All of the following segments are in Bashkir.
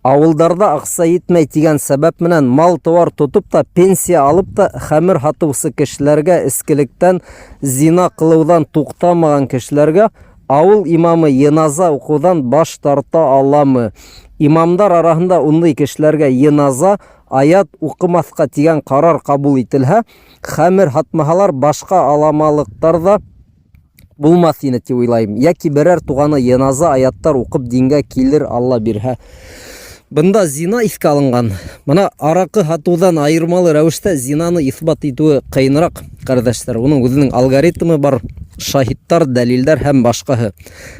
Ауылдарҙа аҡса етмәй тигән сәбәп менән мал-тыуар тотоп та, пенсия алып та хәмер һатыусы кешеләргә, эскелектән, зина ҡылыуҙан туҡтамаған кешеләргә ауыл имамы йыназа уҡыуҙан баш тарта аламы? Имамдар араһында ундай кешеләргә йыназа, аят уҡымаҫҡа тигән ҡарар ҡабул ителһә, хәмер һатмаһалар, башҡа аламалыҡтар ҙа булмаҫ ине тип уйлайым. Йәки берәр туғаны йыназа аяттар уҡып дингә килер, Алла бирһә. Бында зина иҫкә алынған. Мына араҡы һатыуҙан айырмалы рәүештә зинаны иҫбат итеүе ҡыйыныраҡ, ҡәрҙәштәр. Уның үҙенең алгоритмы бар, шаһиттар, дәлилдәр һәм башҡаһы.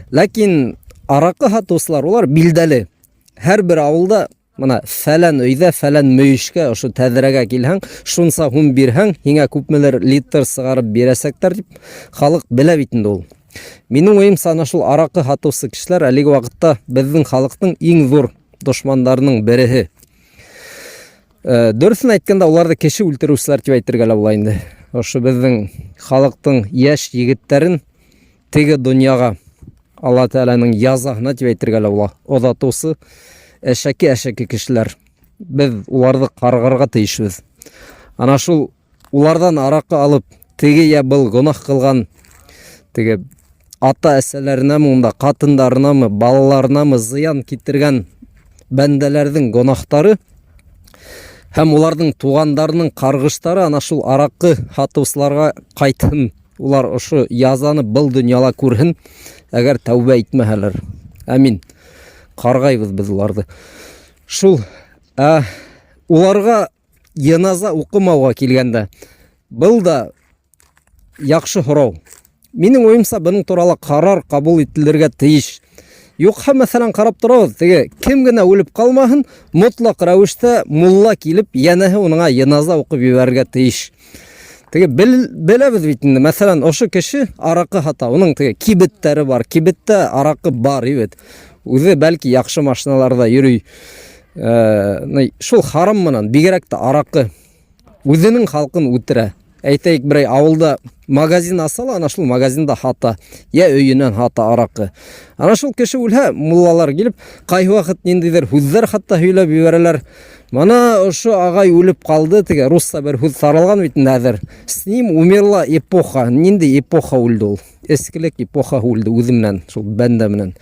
Ләкин араҡы һатыусылар, улар билдәле. Һәр бер ауылда Мына фәлән өйҙә, фәлән мөйөшкә, ошо тәҙрәгә килһәң, шунса һум бирһәң, һиңә күпмелер литр сығарып бирәсәктәр дип, халыҡ белә бит инде ул. Минең уйымса, ана шул араҡы һатыусы кешеләр әлеге ваҡытта беҙҙең халыҡтың иң ҙур дошмандарының береһе. Э, дөрөҫөн әйткәндә, уларҙы кеше үлтереүселәр тип әйтергә лә була инде. Ошо беҙҙең халыҡтың йәш егеттәрен теге донъяға Алла Тәгаләнең язаһына дип әйтергә лә була, оҙатыусы әшәке-әшәке кешеләр. Беҙ уларҙы ҡарғарға тейешбеҙ. Ана шул уларҙан араҡы алып, теге йә был гонаһ ҡылған теге ата-әсәләренәме унда, ҡатындарынамы, балаларынамы зыян китергән бәндәләрҙең гонаһтары һәм уларҙың туғандарының ҡарғыштары ана шул араҡы һатыусыларға ҡайтһын. Улар ошо язаны был донъяла күрһен, әгәр тәүбә итмәһәләр. Амин. Ҡарғайбыҙ беҙ уларҙы. Шул, ә уларға йыназа уҡымауға килгәндә, был да яҡшы һорау. Минең уйымса, бының турала ҡарар ҡабул ителергә тейеш. Юҡһа, мәҫәлән, ҡарап торабыҙ, теге кем генә үлеп ҡалмаһын, мотлаҡ рәүештә мулла килеп, йәнәһе уныңа йыназа уҡып ебәрергә тейеш. Теге бел, беләбеҙ бит инде, мәҫәлән, ошо кеше араҡы һата, уның теге кибеттәре бар, кибеттә араҡы бар бит. Үҙе бәлки яҡшы машиналарҙа йөрөй. Э, шул харам менән, бигерәк тә араҡы үҙенең халҡын үтерә. Әйтәйек, берәй ауылда магазин аса ла, ана шул магазинда һата, йә өйөнән һата араҡы. Ана шул кеше үлһә, муллалар килеп, ҡайһы ваҡыт ниндәйҙер һүҙҙәр хатта һөйләп ебәрәләр. Мына ошо ағай үлеп ҡалды, теге русса бер һүҙ таралған бит инде хәҙер. С ним умерла эпоха. Ниндәй эпоха үлде ул? Эскелек эпоха үлде үҙе менән, шул бәндә менән.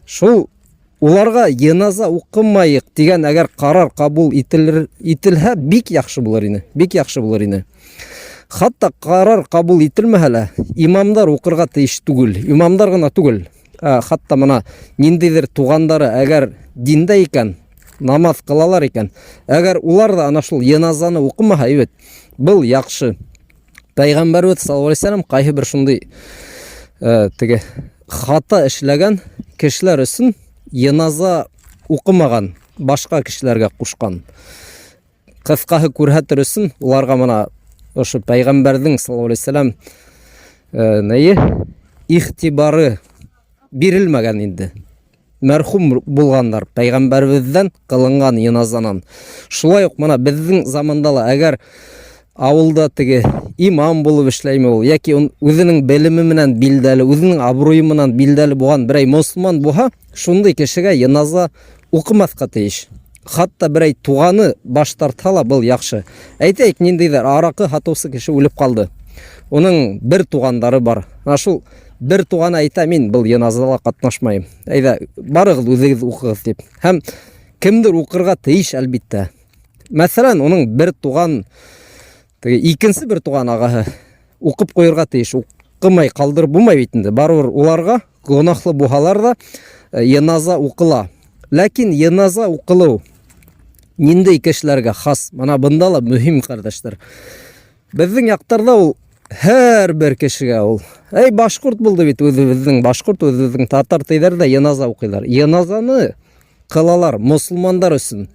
Шул уларға йыназа уҡымайыҡ тигән әгәр ҡарар ҡабул ителер, ителһә, бик яҡшы булыр ине. Бик яҡшы булыр ине. Хатта ҡарар ҡабул ителмәһә лә, имамдар уҡырға тейеш түгел. Имамдар ғына түгел. Ә, хатта мына ниндәйҙер туғандары әгәр диндә икән, намаҙ ҡылалар икән, әгәр улар ҙа ана шул йыназаны уҡымаһа, әйбәт, был яҡшы. Пәйғәмбәрбеҙ саллаллаһу алейһи вәсәләм ҡайһы бер шундай э, теге хата эшләгән кешеләр өсөн йыназа уҡымаған, башҡа кешеләргә ҡушҡан. Ҡыҫҡаһы күрһәтер өсөн уларға мына ошо пәйғәмбәрҙең саллаллаһу алейһи вәсәләм э, нәйе ихтибары бирелмәгән инде. Мәрхүм булғандар пәйғәмбәребеҙҙән ҡылынған йыназанан. Шулай уҡ мына беҙҙең заманда ла әгәр ауылда теге имам булып эшләйме ул, йәки үҙенең белеме менән билдәле, үҙенең абруйы менән билдәле булған берәй мосолман булһа, шундай кешегә йыназа уҡымаҫҡа тейеш. Хатта берәй туғаны баш тартһа ла был яҡшы. Әйтәйек, ниндәйҙер араҡы һатыусы кеше үлеп ҡалды. Уның бер туғандары бар. Ана шул бер туғаны әйтә, мин был йыназала ҡатнашмайым. Әйҙә, барығыҙ үҙегеҙ уҡығыҙ тип. Һәм кемдер уҡырға тейеш, әлбиттә. Мәҫәлән, уның бер туған, теге икенсе бер туған ағаһы уҡып ҡуйырға тейеш. Уҡымай ҡалдырып булмай бит инде. Барыбер уларға гонаһлы булһалар ҙа э, йыназа уҡыла. Ләкин йыназа уҡылыу ниндәй кешеләргә хас? Мына бында ла мөһим, ҡәрҙәштәр. Беҙҙең яҡтарҙа ул һәр бер кешегә ул. Эй, башҡорт булды бит үҙебеҙҙең башҡорт, үҙебеҙҙең татар тейҙәр ҙә йыназа уҡыйҙар. Йыназаны ҡылалар мосолмандар өсөн.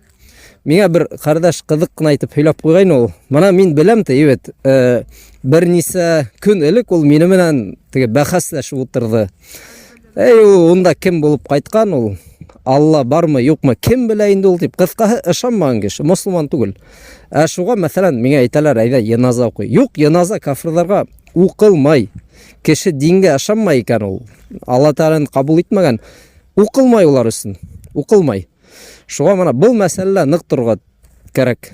Миңә бер ҡәрҙәш ҡыҙыҡ ҡына итеп һөйләп ҡуйғайны ул. Мына мин беләм ти, бит, э, бер нисә көн элек ул мине менән теге бәхәсләшеп ултырҙы. Эй, ул унда кем булып ҡайтҡан ул? Алла бармы, юҡмы, кем белә инде ул дип. Ҡыҫҡаһы, ышанмаған кеше, мосолман түгел. Ә шуға, мәҫәлән, миңә әйтәләр, әйҙә йыназа уҡый. Юҡ, йыназа кафырҙарға уҡылмай. Кеше дингә ышанмай икән ул. Алла Тәғәләне ҡабул итмәгән, уҡылмай улар өсөн. Уҡылмай. Шуға мына был мәсьәләлә ныҡ торорға кәрәк.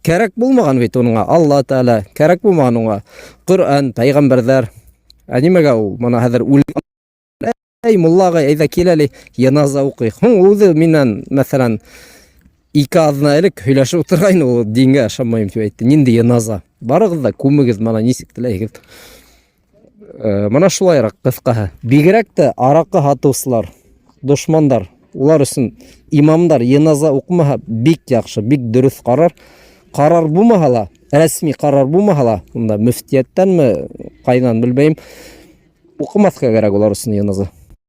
Кәрәк булмаған бит уныңа Алла Тәғәлә, кәрәк булмаған уңа Ҡөрьән, пәйғәмбәрҙәр. Ә нимәгә ул мына хәҙер үлгән Әй, мулла ағай, әйҙә кил әле, йыназа уҡыйыҡ. Һуң ул үҙе минән, мәҫәлән, ике аҙна элек һөйләшеп ултырғайны, ул дингә ышанмайым тип әйтте. Ниндәй йыназа? Барығыҙ ҙа күмегеҙ мына нисек теләйһегеҙ. Э, мына шулайыраҡ ҡыҫҡаһы. Бигерәк тә араҡы һатыусылар, дошмандар, улар өсөн имамдар йыназа уҡымаһа бик яҡшы, бик дөрөҫ ҡарар. Ҡарар булмаһа ла, рәсми ҡарар булмаһа ла, унда мөфтиәттәнме, ҡайҙан белмәйем, Уҡымаҫҡа кәрәк улар өсөн йыназа.